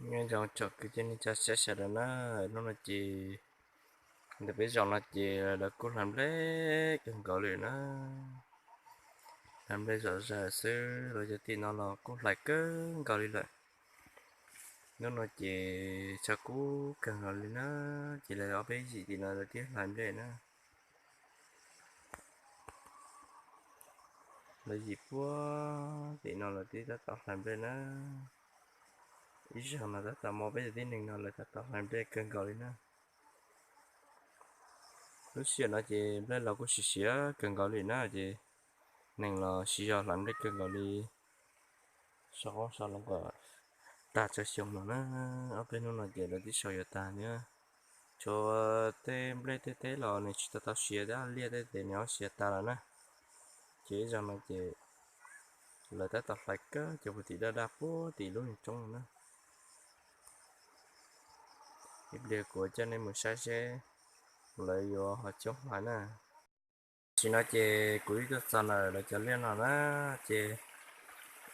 Nyob zoo tsoom kwv tij neej tsa sawv daws na, hnub no ces ntawm peb zos no ces lawv kuj hlais nplej kawg nkaus li na. Hlais nplej zom zaws xwb los cov tim no los kuj hlais kawg nkaus li lawm. Hnub no ces tshav kub kawg nkaus li na, ces lawv ob peb yim tim no lawv twb hlais nplej na. Lawv yim puag tim no lawv twb tab tom hlais nplej na. Ib zaug no tab tom muaj peb cov tib neeg no lawv tab tom hlais nplej kawg nkaus li na. Lub sij hawm no ces nplej los kuj siav siav kawg nkaus li na, ces neeg los siv zog hlais nplej kawg nkaus li. Sau qoob sau loo kom tag tsawg xyoo no na, ob peb hnub no ces lawv twb sau yuav tag thiab. Tshuav tej nplej tej teb los nws tsis tau tau siav, tej liaj tej tes nws ho siav tas lawm na. Ces ib zaug no ces lawv tab tom hlais kawg cov puag tim daj daj puag tim lub roob no na. Ib pliag kuv coj nej mus saib seb lawv yuav ho coob hlais na. Tam sim no ces kuv twb tuaj txog ntawm lawv cov liaj no na, ces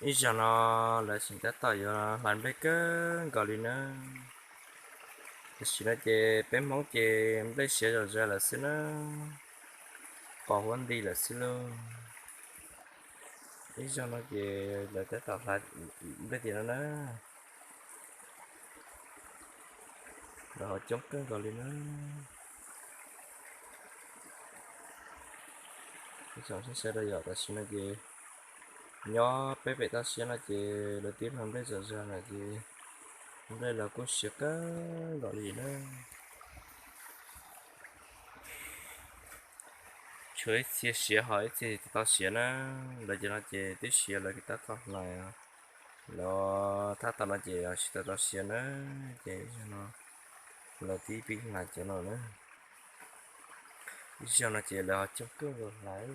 ib zaug no lawv tseem tab tom yuav hlais nplej kawg nkaus li na. Tam sim no ces peb Hmoob ces nplej siav zom zaws lawm xwb na, pos huab nti lawm xwb lauj. Ib zaug no ces lawv tab tom hlais nplej tim no na. Lawv ho coob kawg nkaus li na. Ib tsoom saib sawv daws yom, tam sim no ces nyob peb pem toj siab no ces lawv twb hlais nplej zom zaws lawm ces nplej lawv kuj siav kawg nkaus li na. Tshuav ib txhia siav ho ib txhia tsis tau siav na. Lawv cov no ces twb siav lawv tab tom hlais, lawv tab tom no ces tsis tau tau siav na, ces no lawv twb pib hlais cov no na. Ib zaug no ces lawv ho coob kawg nkaus hlais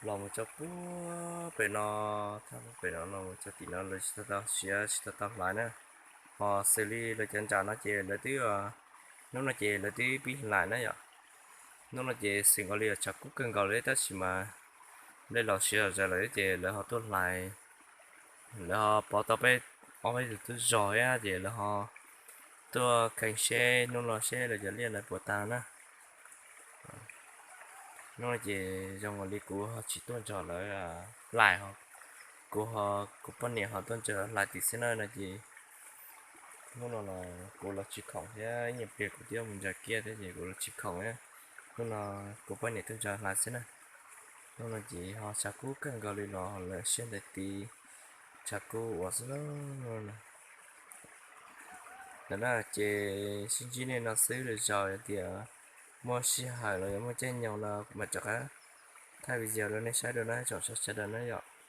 los mus txog puag pem no, thaj puag pem no los mus txog tim no lawv tsis tau tau siav tsis tau tau hlais na. Ho xws li lawv cov nram no ces lawv twb, hnub no ces lawv twb pib hlais na yom. Hnub no ces xws nkaus li tshav kub kawg nkaus li tab sis mas nplej los siav zom zaws lawm ces lawv ho tuaj hlais, lawv ho pov tau peb ob peb tug tub zog thiab ces lawv ho tuaj kheev seb hnub no seb lawv cov liaj lawv puas tag na. Hnub no ces zoo nkaus li kuv ho tsis tuaj nrog lawv hlais, kuv ho, kuv poj niam ho tuaj nrog hlais tim xwb na no ces hnub no los kuv los tsis khoom thiab, ib nyuag pliag kuv twb yuav mus ntsa kiab thiab ces kuv los tsis khoom thiab. Hnub no kuv poj niam tuaj nrog hlais xwb na. Hnub no ces ho tshav kub kawg nkaus li los lawv siab ntev tid, tshav kub ua xwb na. Ntawm no ces sib ntsib nej no xwb, lwm zaus yog tias muaj sij hawm los yog muaj caij nyoog no kuv mam rov qab thaij video rau nej saib dua na tsoom saib sawv daws na yom.